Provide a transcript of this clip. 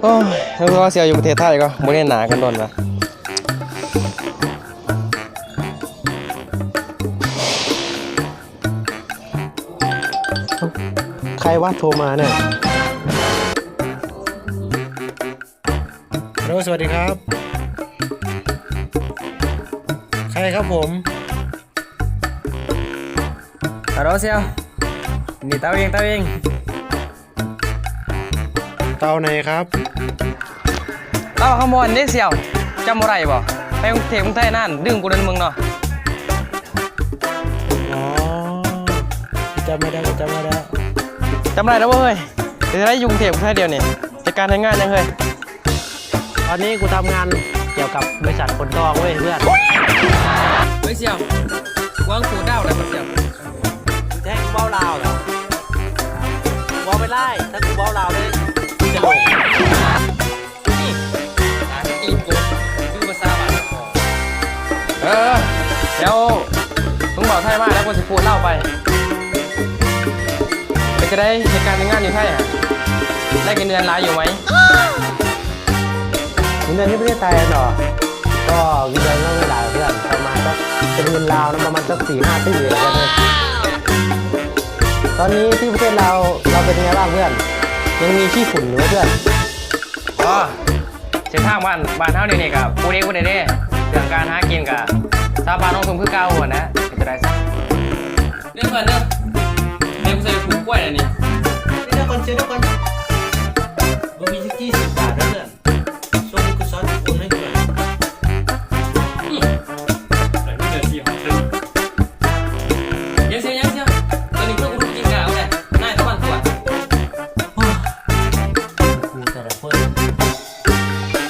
ໂອ້ຍ ເຮົາວ່າຊິເອົາຢູ່ປະເທດໄທກໍບໍ່ໄດ້ໜ້າກັນດົນລະ. ໃຄວະໂທມາເນຍ? ຮັລໂຫຼ ສະຫວັດດີຄັບ. ໃຄຄັບຜົມ? ຮັລໂຫຼ ສ່ຽວ. ນີ້ເຕົ້າເອງ, ເຕົ້າເອງ. ເຕົ້າໄຫນຄັບ? ເຕົ້າຄຳມ່ວນເດ້ສ່ຽວ, ຈຳບໍ່ໄດ້ບໍ? ໄປກຸງເທບກຸງໄທນັ້ນ ດຶງກູເດີນເມືອງເນາະ. ອໍ ຈຳໄດ້ແລ້ວ, ຈຳໄດ້ແລ້ວ. ຈຳໄດ້ແລ້ວເວີ້ຍ. ເຮັດຈັ່ງໃດຢູ່ກຸງເທບກຸງໄທດຽວນີ້? ເຮັດການເຮັດງານຫຍັງເຮີ້ຍ? ຕອນນີ້ກູທຳງານກ່ຽວກັບບໍລິສັດຂົນທອງເວີ້ຍເພື່ອນ. ເຮີ້ຍສ່ຽວ, ຫວັງປູດາວແລ້ວບໍ່ສ່ຽວ? ແທ້ ກູເວົ້າລາວເນາະ. ເວົ້າໄປຫຼາຍ, ຖ້າກູເວົ້າລາວເລີຍ ກູຈະຫຼົງ. ນີ້ ຕີນກົບ ຄືພາສາບ້ານເຮົາ. ເອີ ດຽວມຶງເວົ້າໄທມາແລ້ວ ກູຊິພູດລາວໄປ. ເປັນຈັ່ງໃດ ເຮັດການເຮັດງານຢູ່ໄທຫະ ໄດ້ເງິນເດືອນຫຼາຍຢູ່ໄໝ? ເງິນເດືອນຢູ່ປະເທດໄທຫັ້ນເນາະ ກໍເງິນເດືອນເຮົາບໍ່ຫຼາຍເພື່ອນ, ປະມານສັກ ເປັນເງິນລາວນະ ປະມານສັກສີ່ຫ້າຕື້ເອງເພື່ອນເອີຍ. ຕອນນີ້ທີ່ປະເທດລາວ ລາວເປັນໄງບ້າງເພື່ອນ? ຍັງມີຂີ້ຝຸ່ນຢູ່ໄໝເພື່ອນ? ອໍ ເສັ້ນທາງບ້ານ ບ້ານເຮົາດຽວນີ້ກະບໍ່ດີປານໃດເດ້. ເລື່ອງການຫາກິນກະຊາວບ້ານລົງທຸ່ງຄືເກົ່າຫັ້ນນະ. ເປັນຈັ່ງໃດຊະ? ເດີເພື່ອນເດີ, ດຽວກູຊິໄປຜູກກ້ວຍແລ້ວນີ້. ດຽວກ່ອນ ດຽວກ່ອນ.